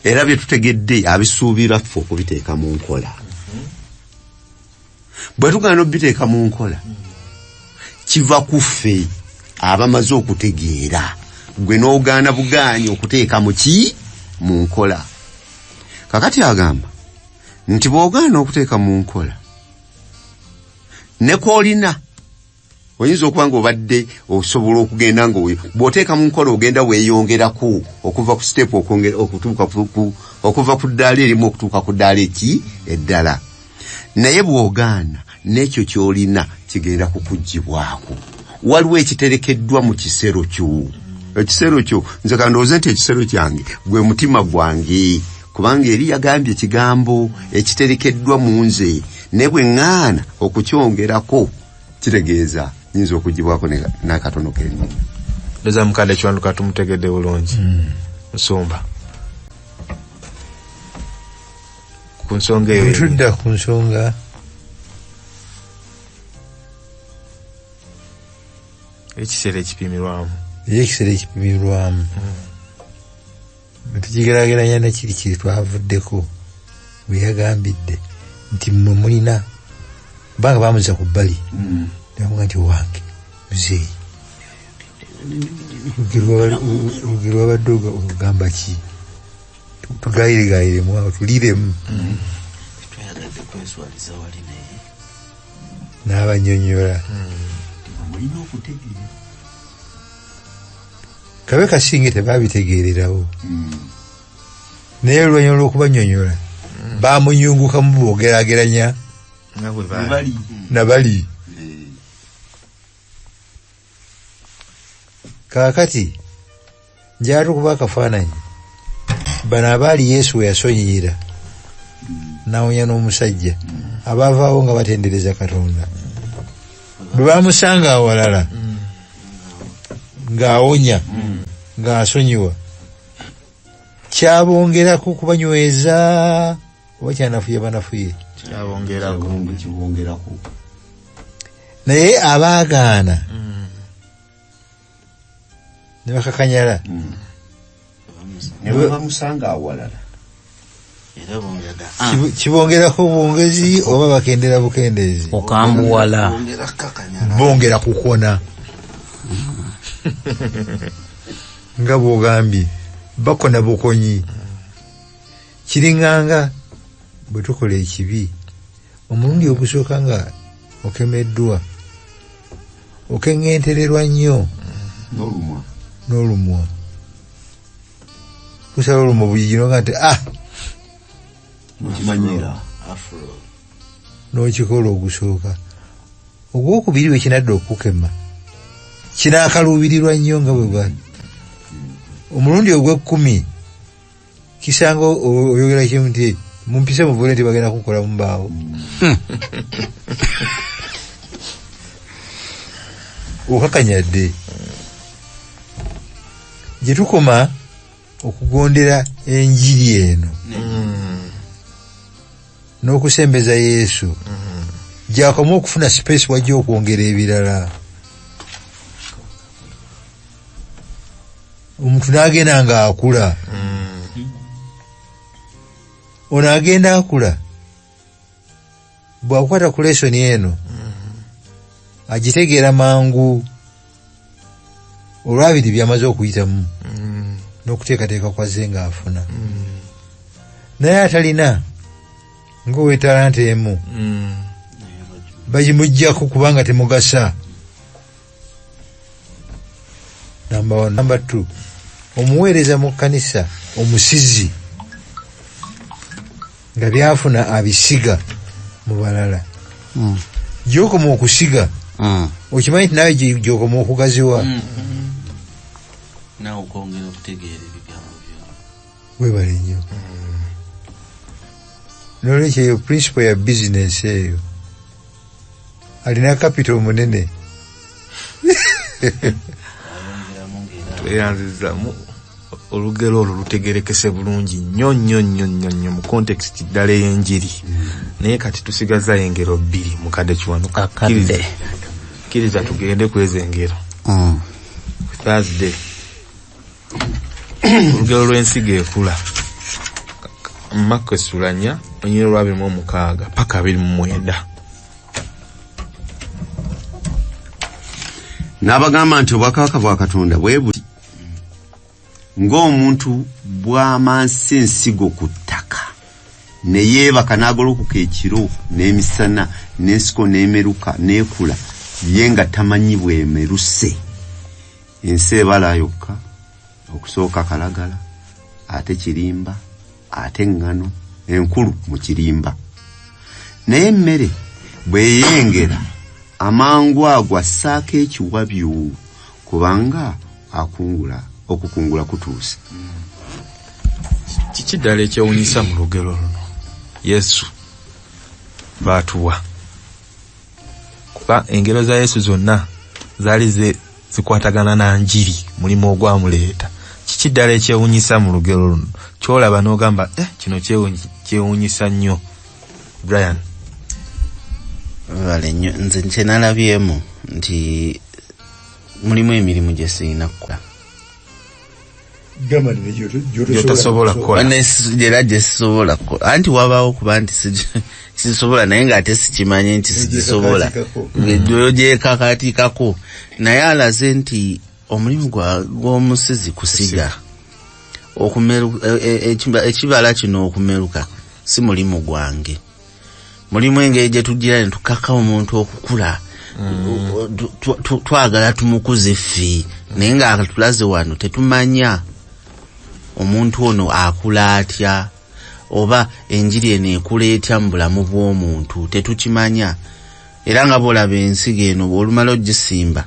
era bye tutegedde abisuubira ffe okubiteeka mu nkola. Bwe tugaana okubiteeka mu nkola, kiva ku ffe abamaze okutegeera, gwe n'ogaana bugaanyi okuteeka mu ki? Mu nkola. Kakati agamba nti bw'ogaana okuteeka mu nkola ne kw'olina, oyinza okuba ng'obadde osobola okugenda nga bw'oteeka mu nkola ogenda weeyongerako okuva ku step okutuuka okuva ku ddaala erimu okutuuka ku ddaala eki eddala. Naye bw'ogaana n'ekyo ky'olina kigenda kukuggyibwako. Waliwo ekiterekeddwa mu kisero kyo. Ekisero kyo, nze kandowooze nti ekisero kyange gwe mutima gwange, kubanga eri yagambye ekigambo ekiterekeddwa mu nze, ne bwe ŋŋaana okukyongerako kitegeeza nyinza okugibwako n'akatono kennyini.
Ndowooza mukadde Kiwanuka tumutegedde bulungi. Nsumba ku nsonga eyo,
tudda ku nsonga
ekisero ekipimirwamu,
ekisero ekipimirwamu tukigeraageranya ne kiri kye twavuddeko bwe yagambidde nti mmwe mulina, kubanga bamuza ku bbali ne nti wange muzeeyi olugero wabadde ogamba ki? Tugayiregayiremu awo tuliremu.
Twayagadde kweswaliza wali naye
n'abanyonnyola kabe kasinge tebabitegeererawo, naye oluvannyuma lw'okubanyonnyola bamunyungukamu boogeraageranya nabali. Kaakati njagala tukuba akafaananyi, bano abaali Yesu we yasonyiyira n'awonya n'omusajja, abaavaawo nga batendereza Katonda, bwe bamusanga awalala ng'awonya ng'asonyiwa, kyabongerako kubanyweza oba kyanafuye banafuye?
Kyabongerako.
Naye abaagaana ne bakakanyala
ne bamusanga awalala,
kibongerako bwongezi oba bakendera bukendeezi?
Okambuwala,
bongera kukona. Nga bw'ogambye bakona bukonyi. Kiringanga bwe tukola ekibi, omulundi ogusooka nga okemeddwa, okeŋŋentererwa nnyo, N'olumwa kusala olumwa bugigi noga nti
okimanyira
n'okikola ogusooka. Ogwokubiri we kinadda okukema kinaakaluubirirwa nnyo nga bwe bwali. Omulundi ogw'ekkumi kisanga oyogera kimu nti mumpise muvule nti bagenda kunkola mu mbaawo. Okakanyadde. Gye tukoma okugondera enjiri eno n'okusembeza Yesu, gyakoma okufuna space wajja okwongera ebirala. Omuntu n'agenda ng'akula. Ono agenda akula bw'akwata ku lesoni eno agitegeera mangu olwabiri byamaze okuyitamu n'okuteekateeka kwazze ng'afuna. Naye atalina ng'ow'ettalanta emu bagimuggyako kubanga temugasa. Number 1. Number 2, omuweereza mu kkanisa omusizi nga byafuna abisiga mu balala. Gy'okoma okusiga okimanyi nti nawe gy'okoma okugaziwa.
Naawe okwongera okutegeera ebigambo byo.
Weebale nnyo. N'olwekyo eyo principle ya bizinesi eyo alina capital munene.
Tweyanzizza olugero olwo lutegerekese bulungi nnyo nnyo nnyo nnyo nnyo mu context ddala ey'enjiri. Naye kati tusigazaayo engero bbiri mukadde Kiwanuka. Kkiriza tugende ku ezo engero. Thursday olugero lw'ensigo ekula. Makko essula 4 olunyiriri lwa 26 paka 29.
N'abagamba nti obwakabaka bwa Katonda bwe buti ng'omuntu bw'amansa ensigo ku ttaka ne yeebaka n'agolokoka ekiro n'emisana n'ensiko n'emeruka n'ekula ye nga tamanyi bw'emeruse. Ensi ebala yokka okusooka kalagala ate kirimba ate eŋŋano enkulu mu kirimba. Naye emmere bw'eyengera amangu ago assaako ekiwabyo kubanga akungula okukungula kutuuse.
Kiki ddala ekyewuunyisa mu lugero luno Yesu lw'atuwa? Kuba engero za Yesu zonna zaali zikwatagana na njiri, mulimu ogwamuleeta. Kiki ddala ekyewuunyisa mu lugero luno ky'olaba n'ogamba kino kyewuunyisa nnyo? Brian.
Webale nnyo. Nze kye nalabyemu nti mulimu emirimu gye sirina kukola.
Gy'otasobola kukola.
Era gye sisobola kukola. Anti wabaawo kuba nti sisobola naye ng'ate sikimanyi nti sigisobola. Gyekakatikako. Naye alaze nti omulimu gw'omusizi kusiga. Ekibala kino okumeruka si mulimu gwange. Mulimu engeri gye tugira ne tukaka omuntu okukula. Twagala tumukuze ffe naye nga tulaze wano tetumanya omuntu ono akula atya oba enjiri eno ekula etya mu bulamu bw'omuntu tetukimanya. Era nga bw'olaba ensigo eno bw'olumala ogisimba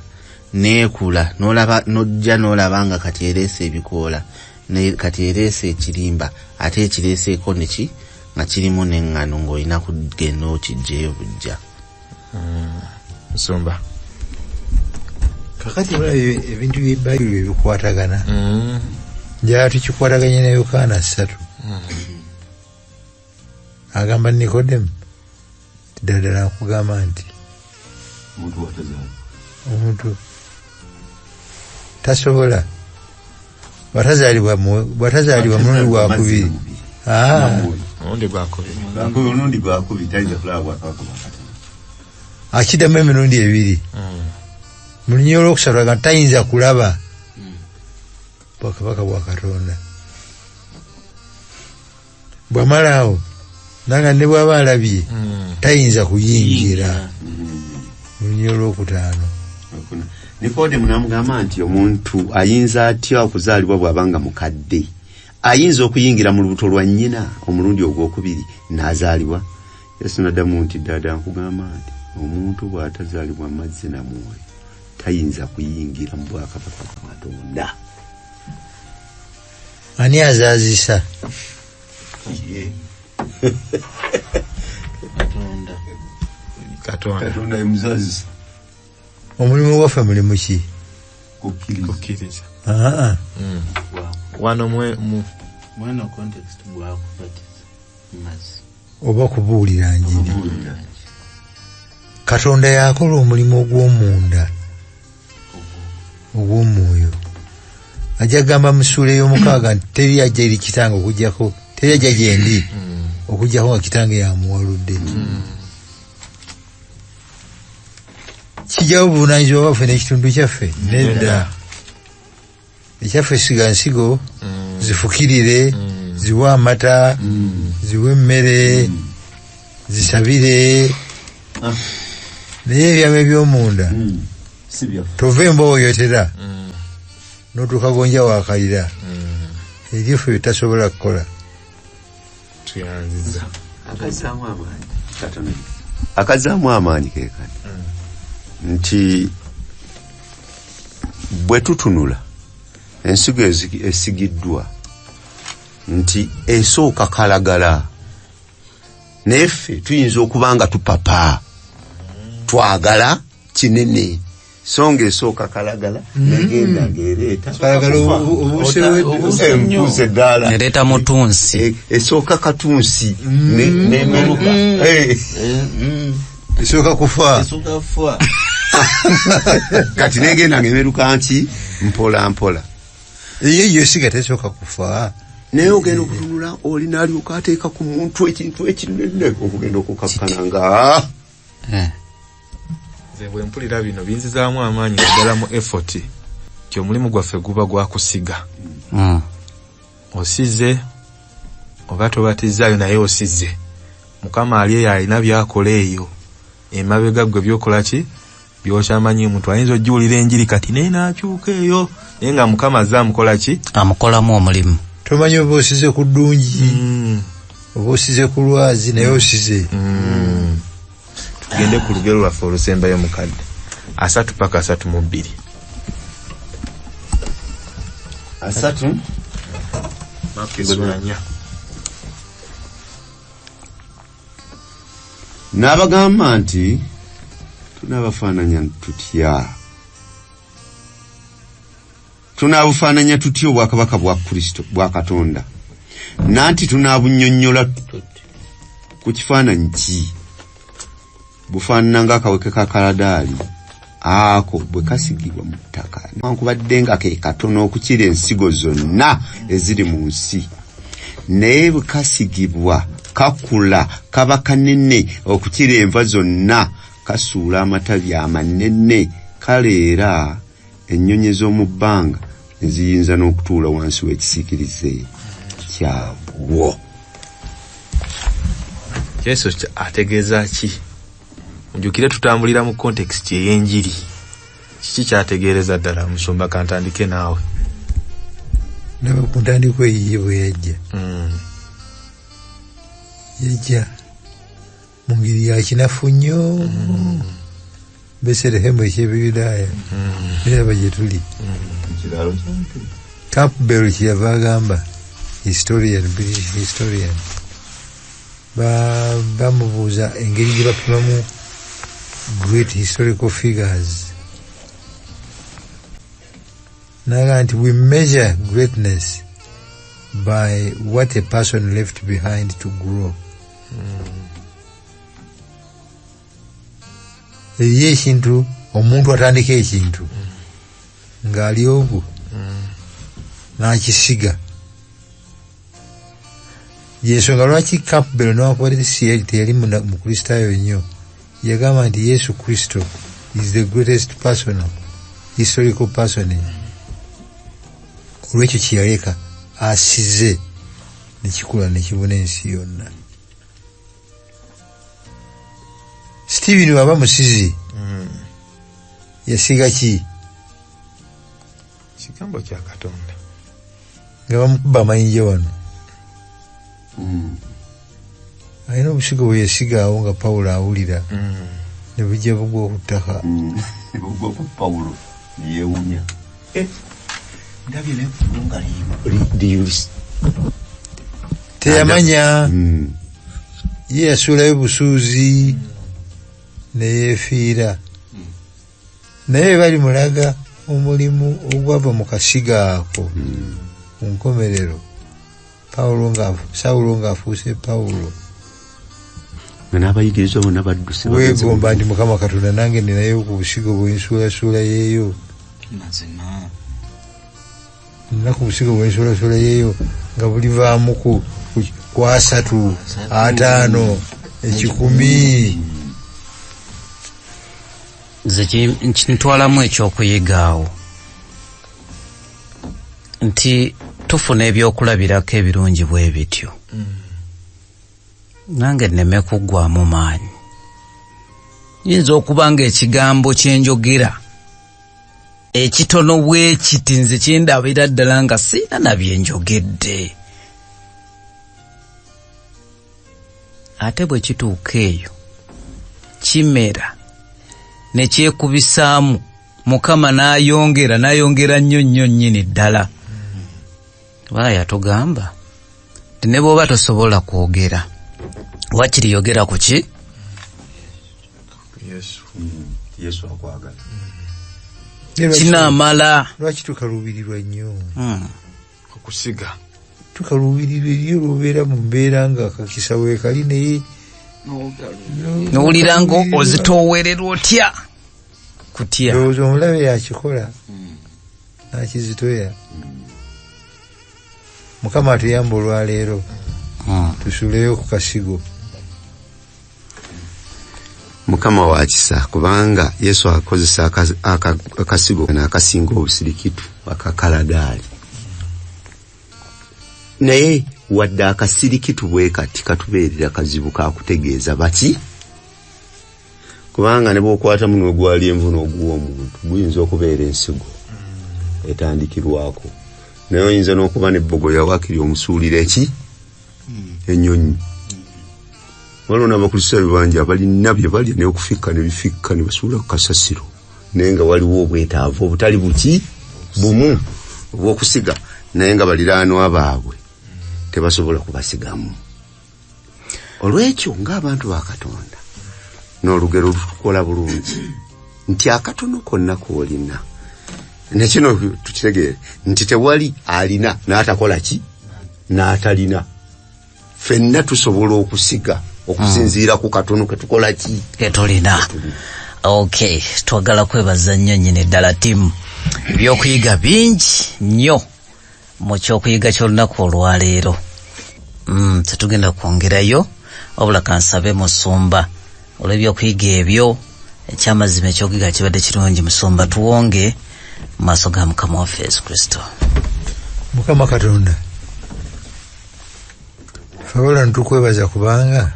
n'ekula n'ojja n'olaba nga kati ereese ebikoola kati ereese ekirimba ate ekireeseeko neki nga kirimu n'eŋŋano ng'olina kugenda okiggyeyo bujja.
Nsumba.
Kakati mulaba ebintu by'Bayibuli ebikwatagana. Njagala tukikwataganye ne Yokaana 3. Agamba Nikodemu, ddala ddala nkugamba nti omuntu tasobola bw'atazaalibwa mulundi gwakubiri.
Omulundi gwakubiri tayinza kulaba bwakabaka bwa Katonda.
Akiddamu emirundi ebiri. Mu lunyiriri olwokusatu agamba tayinza kulaba bwakabaka bwa Katonda. Bw'amala awo nanga ne bw'aba alabye tayinza kuyingira. Mu lunyiriri olwokutaano.
Nikodemu n'amugamba nti omuntu ayinza atya okuzaalibwa bw'abanga mukadde? Ayinza okuyingira mu lubuto lwa nnyina omulundi ogwokubiri n'azaalibwa? Yesu n'addamu nti ddala nkugamba nti omuntu bw'atazaalibwa mazzi na mwoyo tayinza kuyingira mu bwakabaka bwa Katonda.
Ani azaazisa?
Katonda.
Katonda.
Katonda ye muzaazisa.
Omulimu gwaffe mulimu ki?
Kukkiriza.
Kukkiriza.
Aa,
Wano mwe mu
Mweno context gwakubatiza mazzi.
Oba kubuulira njiri. Katonda yakola omulimu ogw'omunda ogw'omwoyo. Ajja kugamba mu ssuula ey'omukaaga nti teri ajja eri kitange okuggyako, teri ajja gye ndi okuggyako nga kitange yamuwaludde. Kijjawo obuvunaanyizibwa bwaffe n'ekitundu kyaffe? Nedda. Ekyaffe siga nsigo, zifukirire, ziwe amata, ziwe emmere, zisabire. Naye ebyama eby'omunda
Si byaffe.
tova embwa weyotera n'otuuka gonja waakalira, ebyaffe bye tasobola kukola.
Tuyanziza.
Akazaamu amaanyi katono, akazaamu amaanyi ke kano nti bwe tutunula ensigo esigiddwa nti esooka kalagala, naye ffe tuyinza okuba nga tupapa twagala kinene, so nga esooka kalagala negenda ng'ereeta
Kalagala obuse.
Empuusa eddaala.
Ereeta mutunsi.
Esooka katunsi nemeruka.
Esooka kufa.
Esooka fa.
Kati negenda ng'emeruka nki mpola mpola.
Eyo yo siga tesooka kufa.
Naye ogenda okutunula oli n'alyoka ateeka ku muntu ekintu ekinene okugenda okukakkana nga
Nze bwe mpulira bino binzizaamu amaanyi naddala mu effort nti omulimu gwaffe guba gwa kusiga. Osize oba tobatizaayo, naye osize. Mukama ali eyo alina byakola eyo emabega, gwe byokola ki byokyamanyi. Omuntu ayinza ojjuwulira enjiri kati naye n'akyuka eyo, naye nga Mukama azze amukola ki?
Amukolamu omulimu.
Tomanyi oba osize ku ddungi oba osize ku lwazi, naye osize.
Tugende ku lugero lwaffe olusembayo, mukadde, 30 paka 32.
30.
4.
N'abagamba nti tunaabafaananya tutya, tunaabufaananya tutya obwakabaka bwa Kristo, bwa Katonda? Nanti tunaabunnyonnyola ku kifaananyi ki? Bufaanana ng'akaweke ka kaladaali ako bwe kasigibwa mu ttaka, newankubadde nga ke katono okukira ensigo zonna eziri mu nsi, naye bwe kasigibwa kakula kaba kanene okukira enva zonna, kasuula amatabi amanene, kale era ennyonyi ez'omu bbanga ne ziyinza n'okutuula wansi w'ekisiikirize kyabwo.
Yesu ategeeza ki? Mujjukire tutambulira mu context ey'enjiri. Kiki kyategeereza ddala? Musumba, kantandike naawe.
Ndaba ku ntandikwa eyiye bwe yajja, yajja mu ngeri ya kinafu nnyo, Beserehemu eky'Ebiyudaaya, eraba gye tuli. Campbell kyeyava agamba, historian, British historian, bamubuuza engeri gye bapimamu great historical figures, naga nti we measure greatness by what a person left behind to grow. Eriyo ekintu omuntu atandika ekintu ng'ali ogwo n'akisiga. Yensonga lwaki Campbell, newankubadde si teyali mukristaayo nnyo, yagamba nti Yesu Kristo is the greatest person, historical person, olwekyo kyeyaleka asize nekikula nekibuna ensi yonna. Stephen waba musizi, yasiga ki?
Kigambo kya Katonda.
Nga bamukuba amayinja wano. Alina obusigo bwe yasigaawo nga Pawulo awulira. Ne bujja bugwa ku ttaka.
Ne bugwa ku Pawulo ne yeewuunya. Ndabye n'eggulu nga
teyamanya. Ye yasuulayo busuuzi ne yeefiira. Naye bali mulaga omulimu ogwava mu kasigo ako ku nkomerero. Sawulo ng'afuuse Pawulo.
N'abayigirizwa bonna badduse.
Weegomba nti Mukama Katonda nange ninayo ku busigo bw'ensuulasuula yeeyo.
Mazima.
Nina ku busigo bw'ensuulasuula yeeyo nga bulivaamu ku 3, 5, 100.
Nze ntwalamu ekyokuyiga awo nti tufuna ebyokulabirako ebirungi bwe bityo. Nange nneme kuggwamu maanyi. Yinza okuba ng'ekigambo kye njogera ekitono bwe kiti nze kyendabira ddala nga sirina na bye njogedde. Ate bwe kituuka eyo kimera ne kyekubisaamu, Mukama n'ayongera n'ayongera nnyo nnyo nnyini ddala. Kubanga yatugamba nti ne bw'oba tosobola kwogera wakiri yogera ku ki?
Yesu akwagala.
Kinaamala.
Lwaki tukaluubirirwa nnyo?
Okusiga.
Tukaluubirirwa eri olwobeera mu mbeera nga akakisa weekali naye
nowulira nga ozitoowererwa otya kutya.
Ndowooza omulabe yakikola n'akizitoya. Mukama atuyamba olwaleero tusuuleyo ku kasigo.
Mukama wa kisa kubanga Yesu akozesa akasigo n'akasinga obusirikitu akakaladaali. Naye wadde akasirikitu bwe kati katubeerera kazibu kakutegeeza baki? Kubanga ne bw'okwata munwe gwali envu n'oguwa omuntu guyinza okubeera ensigo etandikirwako. Naye oyinza n'okuba n'ebbogoya waakiri omusuulira eki? Ennyonyi. Waliwo n'abakristaayo bangi abalina bye balya naye okufikka ne bifikka ne basuula ku kasasiro. Naye nga waliwo obwetaavu obutali buki bumu obw'okusiga naye nga baliraanwa baabwe tebasobola kubasigamu. Olw'ekyo ng'abantu ba Katonda n'olugero lutukola bulungi nti akatono konna k'olina ne kino tukitegeere nti tewali alina n'atakola ki n'atalina. Ffenna tusobola okusiga okusinziira ku katono ke tukola ki
ketulina. Okay, twagala kwebaza nnyo nnyini ddala ttiimu. Ebyokuyiga bingi nnyo mu kyokuyiga ky'olunaku olwaleero. Tetugenda kwongerayo wabula kansabe musumba olw'ebyokuyiga ebyo. Ekyamazima ekyokuyiga kibadde kirungi. Musumba tuwonge mu maaso ga Mukama waffe Yesu Kristo.
Mukama Katonda, ffe ntukwebaza kubanga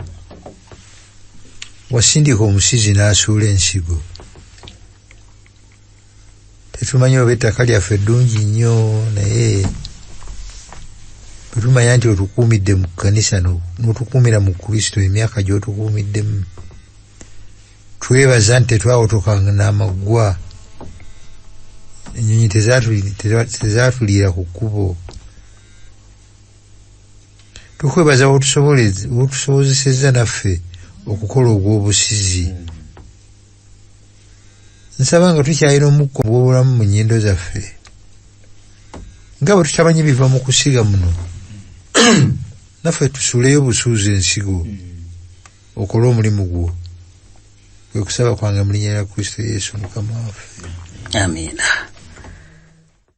wasindika omusizi n'asuula ensigo. Tetumanyi oba ettaka lyaffe ddungi nnyo, naye bwe tumanya nti otukuumidde mu kkanisa n'otukuumira mu Kristo emyaka gy'otukuumiddemu, twebaza nti tetwawotokanga n'amaggwa, ennyonyi tezaatuliira ku kkubo. Tukwebaza wotusobozesezza naffe okukola ogw'obusizi. Nsaba nga tukyalina omukka ogw'obulamu mu nnyindo zaffe, nga bwe tutamanyi biva mu kusiga muno, naffe tusuuleyo busuuzi ensigo okole omulimu gwo. Kwe kusaba kwange mu linnya lya Kristo Yesu Mukama waffe.
Amiina.